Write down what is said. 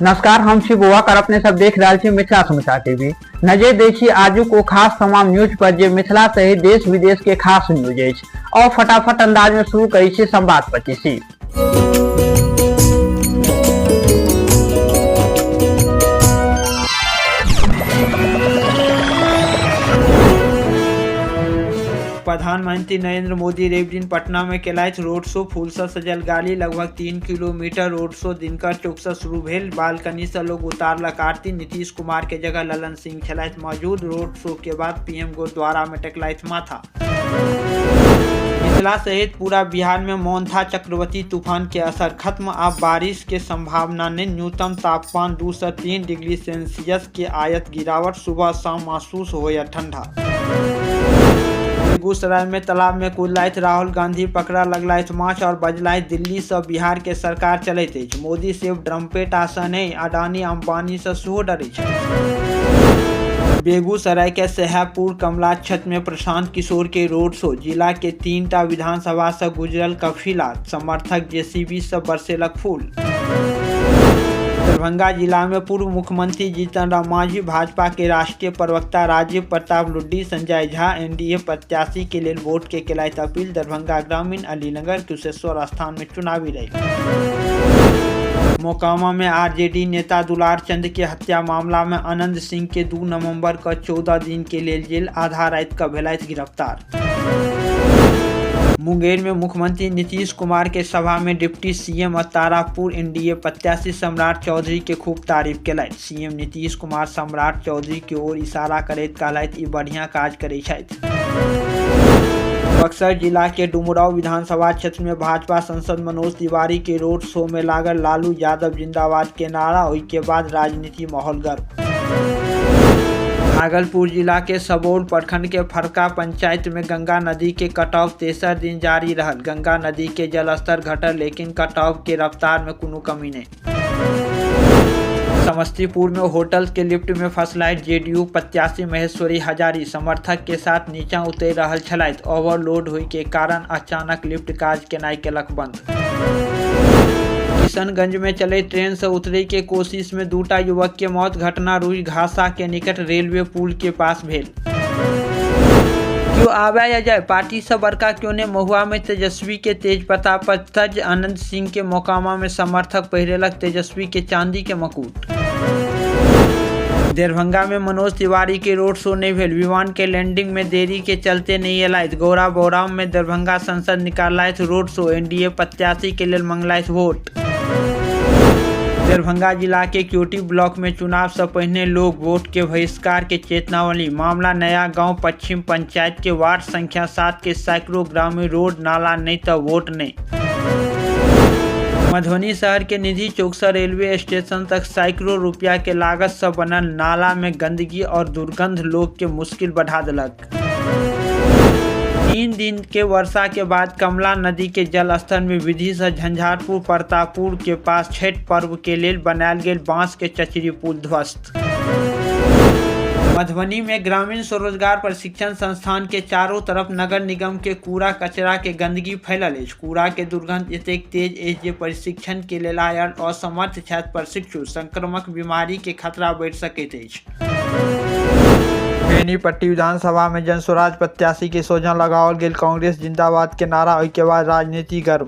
नमस्कार, हम छी बौआ कर, अपने सब देख रहल छी मिथिला समाचार टीवी। नजर दै छी आजुक ओ खास तमाम न्यूज पर जे मिथिला सहित देश विदेश के खास न्यूज अछि। और फटाफट अंदाज में शुरू करै छी संवाद पच्चीसी। प्रधानमंत्री नरेंद्र मोदी रवि दिन पटना में केलथि रोड शो। फूल से सजल गाड़ी लगभग 3 किलोमीटर रोड शो दिनकर चौक से शुरू भेल। बालकनी से लोग उतारलक आरती। नीतीश कुमार के जगह ललन सिंह छलथि मौजूद। रोड शो के बाद पीएम गुरुद्वारा में टेकलथि माथा। मिथिला सहित पूरा बिहार में मोन्था चक्रवर्ती तूफान के असर खत्म। अब बारिश के संभावना नहीं। न्यूनतम तापमान 2 से 3 डिग्री सेल्सियस के आयत गिरावट। सुबह शाम महसूस होया ठंडा। बेगूसराय में तालाब में कूदलथि राहुल गांधी, पकड़ा लगलथि माछ और बजलथि दिल्ली से बिहार के सरकार चलैत अछि। मोदी सिर्फ ड्रम्पेटा से नहीं, अडानी अंबानी से सेहो डरै छथि। बेगूसराय के साहेबपुर कमला क्षेत्र में प्रशांत किशोर के रोड शो। जिला के 3टा विधानसभा से गुजरल कफिला। समर्थक जेसीबी से बरसेलक फूल। दरभंगा जिला में पूर्व मुख्यमंत्री जीतन राम मांझी, भाजपा के राष्ट्रीय प्रवक्ता राजीव प्रताप लुड्डी, संजय झा एनडीए प्रत्याशी के लेल वोट के केलथि अपील। दरभंगा ग्रामीण, अलीनगर, कुशेश्वर स्थान में चुनावी रैली। मोकामा में आरजेडी नेता दुलार चंद के हत्या मामला में आनंद सिंह के 2 नवंबर का 14 दिन के लेल जेल। आधा रात का भेलथि गिरफ्तार। मुंगेर में मुख्यमंत्री नीतीश कुमार के सभा में डिप्टी सीएम और तारापुर एनडीए प्रत्याशी सम्राट चौधरी के खूब तारीफ केलथि। सीएम नीतीश कुमार सम्राट चौधरी के ओर इशारा करैत कहलथि ई बढ़िया काज करै छथि। बक्सर जिला के डुमराव विधानसभा क्षेत्र में भाजपा सांसद मनोज तिवारी के रोड शो में लागल लालू यादव जिंदाबाद के नारा। ओहि के बाद राजनीति माहौल गर्म। भागलपुर जिला के सबौर प्रखंड के फरका पंचायत में गंगा नदी के कटाव तेसर दिन जारी रहल। गंगा नदी के जलस्तर घटल, लेकिन कटाव के रफ्तार में कोनो कमी नहीं। समस्तीपुर में होटल के लिफ्ट में फंसलथि जेडीयू प्रत्याशी महेश्वरी हजारी। समर्थक के साथ नीचा उतरि रहल छलथि। ओवरलोड होय के कारण अचानक लिफ्ट काज केनाइ केलक बंद। किशनगंज में चलैत ट्रेन से उतरे के कोशिश में 2टा युवक के मौत। घटना रुई घासा के निकट रेलवे पुल के पास भेल। क्यों आवे या जाए, पार्टी से बड़का क्यों ने। महुआ में तेजस्वी के तेज प्रताप पर तज। आनंद सिंह के मोकामा में समर्थक पहिरेलक तेजस्वी के चांदी के मुकुट। दरभंगा में मनोज तिवारी के रोड शो नहीं भेल। विमान के लैंडिंग में देरी के चलते नहीं एलथि। गौरा बौराम में दरभंगा सांसद निकाललथि रोड शो। एनडीए प्रत्याशी के लेल मंगलथि वोट। दरभंगा जिला के क्योटी ब्लॉक में चुनाव से पहिने लोग वोट के बहिष्कार के चेतावनी। मामला नया गांव पश्चिम पंचायत के वार्ड संख्या 7 के सैकड़ों ग्रामीण रोड नाला नहीं तो वोट नहीं। मधुबनी शहर के निधि चौक से रेलवे स्टेशन तक सैकड़ों रुपया के लागत से बनल नाला में गंदगी और दुर्गंध लोग के मुश्किल बढ़ा देलक। 3 दिन के वर्षा के बाद कमला नदी के जलस्तर में वृद्धि से झंझारपुर प्रतापपुर के पास छठ पर्व के लेल बनायल गेल बांस के चचरी पुल ध्वस्त। मधुबनी में ग्रामीण स्वरोजगार प्रशिक्षण संस्थान के चारों तरफ नगर निगम के कूड़ा कचरा के गंदगी फैलल अछि। कूड़ा के दुर्गंध एतेक तेज अछि जे प्रशिक्षण के लेल आयल असमर्थ छथि प्रशिक्षु। संक्रामक बीमारी के खतरा बढ़ि सकैत अछि। बेनीपट्टी विधानसभा में जनसुराज प्रत्याशी के सोझा लगाओल गेल कांग्रेस जिंदाबाद के नारा। ओहि के बाद राजनीति गर्म।